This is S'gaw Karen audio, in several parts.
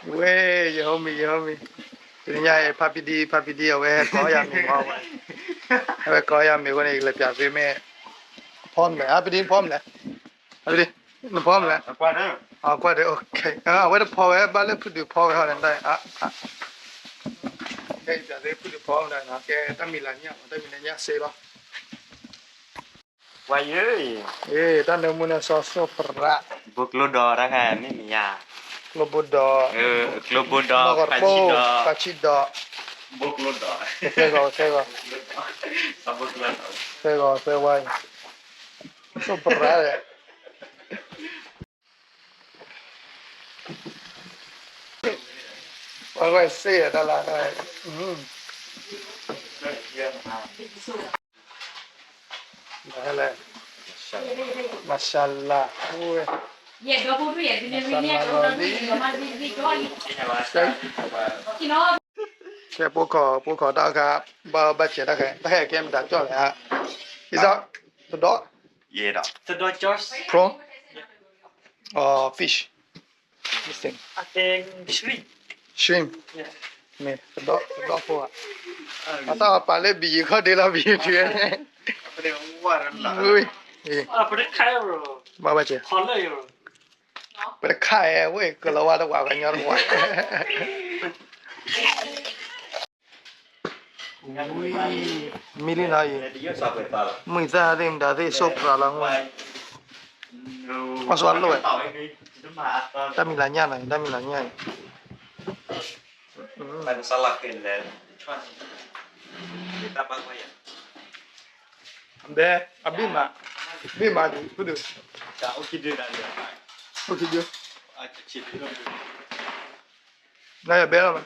ဝဲ, ယဟိမံၤ ယဟိမံၤ, တနံၤညါအံၤ ဖါပံဒံ ဖါပံဒံ အဝဲကိးယၤမံၤမးဝဲ, အဝဲကိးယၤမံၤအဃိန့ၣ် ယကလဲၤပျးသုမ့ၢ် ဖီမလဲၣ်, ဖါပံဒံဖီမလဲၣ်, ဖါပံဒံ နဖီမလဲၣ်, ကွၢ်ဒီး အဝဲတဖီဝဲ ဘၣ်လၢဖုဒုးဖီဝဲဟီန့ၣ်, ကဲ ယပျးသုဖုဒုးဖီမလဲၣ်နီၤ, ကဲ တၢ်မံၤလၢညၣ် တၢ်မံၤလၢညၣ်စ့လီၤ. ဝါယၢ်, တၢ်နၢမူန့ၣ် စီၤစိၣ်ပြး, ဘိကျိဒီးတၢ်ခါမ့ၢ်မံၤယါ, ကျိဘိဒီး, ကျိဘိဒီး, ပၢ်ဆံၣ်ဒီး, ဘိကျိဒီး, သဲဂီၤ, သဲဂီၤ, သဲဂီၤ, သဲဝါ, စိၣ်ပြး, အဝဲစ့တၢ်လၢ, မၤရှၢလါ, မၤရှၢလါလီၤလံ, ကဲ ပိခိၣ် ပိခိၣ်တၢ်ခါ, ဘၣ်ဘၣ်စဲးတၢ်ခါ, တၢ်ခါကဲမတၤကၠီၣ်လဲၣ်, ဒ်သိး, သဒီး, prawn, or fish, shrimp, မ့ၢ်သဒီး သဒီးဖိဧါ, အတၢ်ပာ်လၢဘံယံၤခီၣ်ဒ့လီၤ ဘံယံၤထံဝဲန့ၣ်, ဘၣ်ဘၣ်စဲး, ပတခါအံၤဝဲ ကလီၤဝါတဝးကညီတဝး, မံလံနီၤအံၤ, မုၢ်သၣ်သ့ၣ်မတၤသ့ၣ် စိၣ်ပြးလီၤမး, အီၣ်ဆိအလိၣ်ဝဲ, တၢ်မံၤလၢညၣ်နီၤအံၤ, တၢ်မံၤလၢညၣ်အံၤ, ဘဲ, အဘ့ၣ်မး, ဘ့ၣ်မးဒုး, အိၣ်ခံဒု, နယဘဲလီၤမး, တ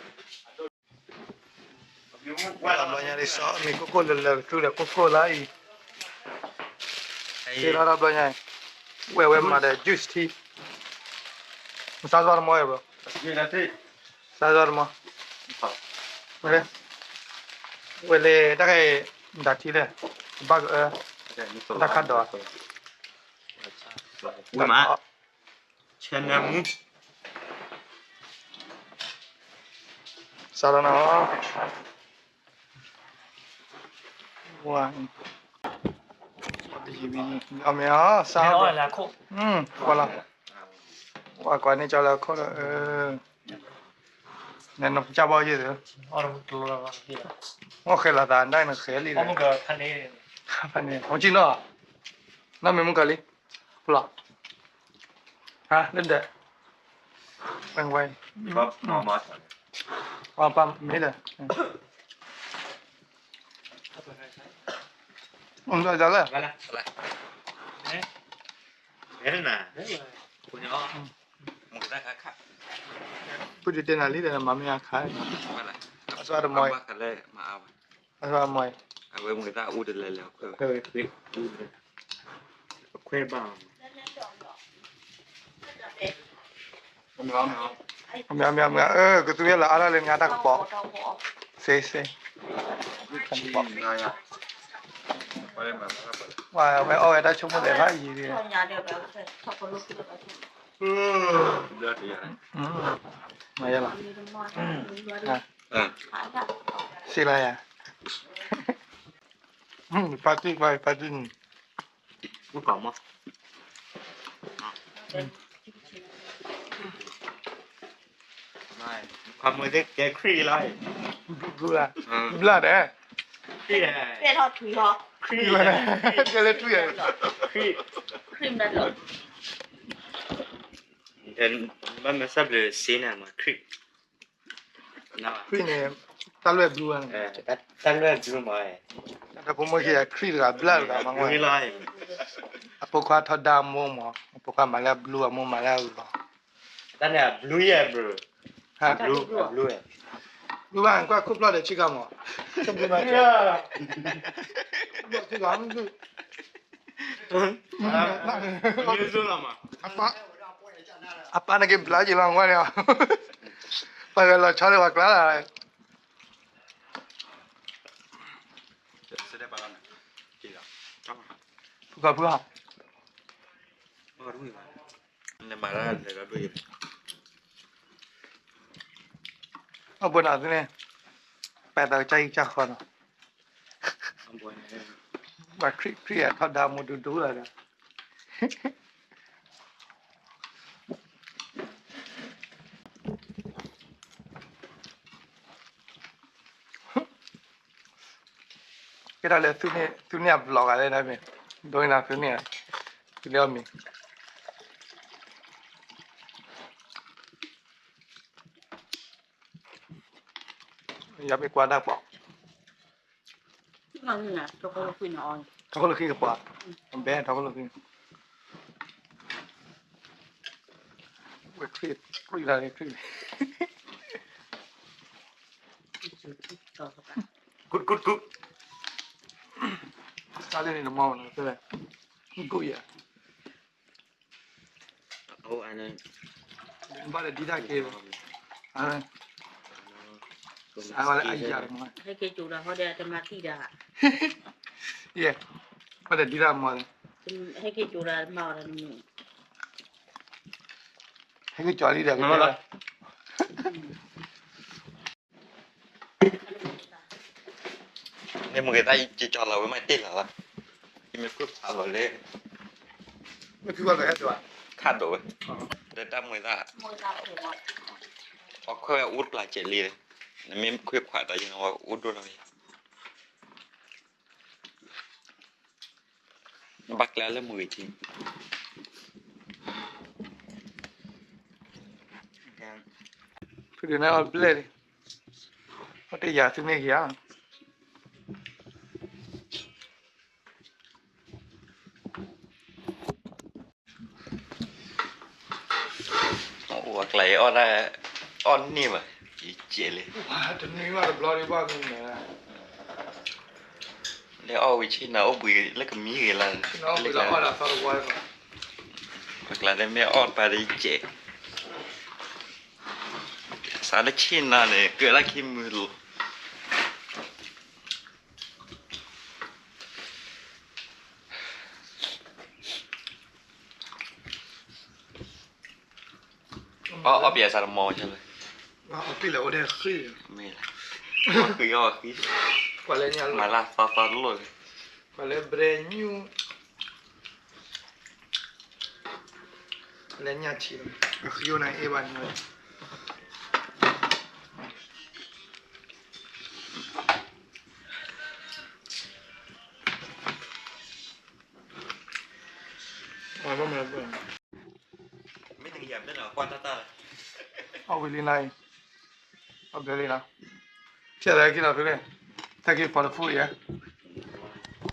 ဘျီညါဒ်စီၤ မ့ၢ်ကိၢ်ကိၢ်လၢလၢကသူဒီးကိၢ်ကိၢ်လၢအံၤ, သ့လီၤတဘျီညါအံၤ, ဝဲဝဲမၤဒီး juice ထံ, မစါစီတမီၤအံၤဘၣ်, စါစီတမီၤ, ဝဲလၢတၢ်ခဲအံၤ, မတၤထံလဲၣ်, ဘၣ်ကအၢ, တၢ်ခါဒီး, ဝဲမး ဆဲနၢမူ စးလီၤနီၤ, ဝါ, အမ့ၢ် စး, ကွၢ်လီၤ, ဝါကွၢ်န့ၢ်ကၠီလၢခိၣ်ဒီး, နနကစၢ်ဘီယဲၢ်သ့ၣ်, အိၣ်ဃဲလီၤသးဒၣ်နဃဲလံ, ဖဲန့ၣ်, ဟိကံနီၤ, နီၢ်မ့ၢ်မုၢ်ကလံ, ဖျီ, ဟါ, လၢဒၢး, ဝဲ, ပၢ်မ့ၢ်ဒီး, ဖုဒုးတဲနၤလံဒီး မၤမ့ၢ်အခါ, အသွၣ်တမီၤ, အသွၣ်တမီၤ, အဝဲမ့ၢ်တၢ်အူတလဲၤလဲၤ, ခွဲးဘၣ်, မ့ၢ်မ့ၢ်မ့ၢ်, ကသူဝဲလၢအါထီၣ်လၢနငါတၢ်ကပီၤ, စ့စ့, ဝဲအီၣ်ဝဲတၢ်ဆိကမိၣ်သ့ၣ်တဖၣ်အံၤ, မ့ၢ်လီၤ, စ့လီၤယၤ, ဖါတံၢ်ကွၢ် ဖါတံၢ်န့ၣ်, ခီမ့ၢ်ကဲခရံာ်လီၤ, ဘျုး, ဘျုးဒီး, ခရံာ်, ခရံာ်, ခရံာ်, ဘၣ်မ့ၢ်စၢ်ဘျုးစ့န့ၣ်မ့ၢ်ခရံာ်, ခရံာ်န့ၣ်, တၢ်လွဲၢ်ဘျုးဝဲ, တၢ်လွဲၢ်ဘျုးမ့ၢ်, တၢ်ဖိမုၣ်ခံဂၤခရံာ်တဂၤဘျၢ်တဂၤမ့ၢ်ဝဲ, အဖိခွါထီဒါအမိၢ်မ့ၢ်, အဖိခွါမၤလၢအဘျုးအမိၢ်မၤလၢအဂီၤ, တၢ်န့ၣ်အဘျုးယဲၢ်ဘျုး, ဘျုး, ဘျုး, ဘျုးဘၣ်ကွၢ်ခိၣ်ဖျီၣ်ဒီးဆ့ကၤမ့ၢ်, ခိၣ်ဖျီၣ်ဆ့ကၤ, အပၢ်နက့ၤဘျါက့ၤလီၤဝဲန့ၣ်, ပှၤဂၤလီၤဆီလၢပှၤကျါလၢ်, ဖုခီဖုခီ, နမၤတၢ်လဲၤဒီးဒိၣ်ယဲၢ်, အဘိနီၤသုန့ၣ်, ပာ်သးကစၢ်အံၤကစၢ်ဃီနီၤ, ဘၣ်ခရံာ်ခရံာ်အထီဒါမိၢ်ဒူဒူလီၤဒီး ကဲထီၣ်လၢသုန့ၢ်အဘျီဂၤလဲၣ်န့ၣ်, ဒိန့ၣ်သုန့ၢ်, သုလၢအီၣ်မ့ၤ, ယမ့ၢ်ကွၢ်တၢ်ပီ, ထီၣ်ခိၣ်လၢဃံကပီၤ, ဘဲထီၣ်ခိၣ်လၢဃံ, ဝဲခရံာ်, ခရံာ်လၢခရံာ်, ကူးကူးကူး, တၢ်လၢန့ၣ်တမီၤ, ကူးကူးယၤ ဘၣ်ဒီးဒ်တၢ်က့ၤ, အဝဲလၢအယၤတမီၤ, ဟဲက့ၤကၠိၤဒီးဟီဒီးတမၤသံဒၣ်, ယဲ, ဘၣ်ဒီးဒ်တၢ်မီၤ, ဟဲက့ၤကၠိၤဒီးမၤအီၤဒီးနမ့ၢ်, ဟဲက့ၤကၠိၤလံဒီး မ့ၢ်မ့ၢ်ဂ့ၤသးယကၠီလီၤဝဲမးတ့ၢ်လီၤလီၤ, ယမ့ၢ်ခွ့ခွးလီၤလၢ, မ့ၢ်ခွ့ခွးလီၤဟဲဒိၣ်, ခးဒိၣ်ဝဲ, ဒီးတၢ်မွဲသး, အီၣ်ခွဲးဝဲအိၣ်တပျၢ်စဲးလံ, နမ့ၢ်ခွ့ခွးဒီးယနဝဲအိၣ်ဒိၣ်လီၤ, ဘၣ်ကျဲလၢမုၢ်ဂ့ၤထံ ဖုဒုးန့ၣ်အီၣ်ဘျဲၣ်လံ, အီၣ်တယၤသုန့ၢ်ကယၤ, အိၣ်အကျါအီၣ်ဒၣ်, အီၣ်န့ၢ်ဘၣ်, ယကဲးလံ, တနွံဘၣ်တဘျီဒံးဘၣ်မ့ၢ်န့ၣ်, လၢအီၣ်ဝံၤဆ့ၣ်နီၤအိၣ်ဘှံးလၢကမံဂ့ၤလၢ, အကျါန့ၣ်မ့ၢ်အီၣ်တပၤဒီးယကဲး, စးလၢဆ့ၣ်နီၤန့ၣ် ကၢးလၢခံမုၢ်လီၤ အီၣ်ပယၤစးတမီၤဝဲလၢ, မ့ၢ်လၢ, ဃံအီၣ်ဃံ, မၤလၢသီသီလိၣ်လၢ, ပှၤလၢ brand new, လၢညၣ်ဆံး, အဃံအိၣ်န့ၣ်အ့ၣ်ဘၣ်န့ၣ် မ့ၢ်တကယၤဘျဲၣ်လီၤ ကွၢ်တၢ်တၢ်လီၤ, အီၣ်ဝံၤလံနၤအံၤ, အီၣ်ဘျဲၣ်လံနၤ, ဖျဲၣ်လၢခံလီၤဖဲလဲၣ်, တၢ်က့ၤ for the food ယဲ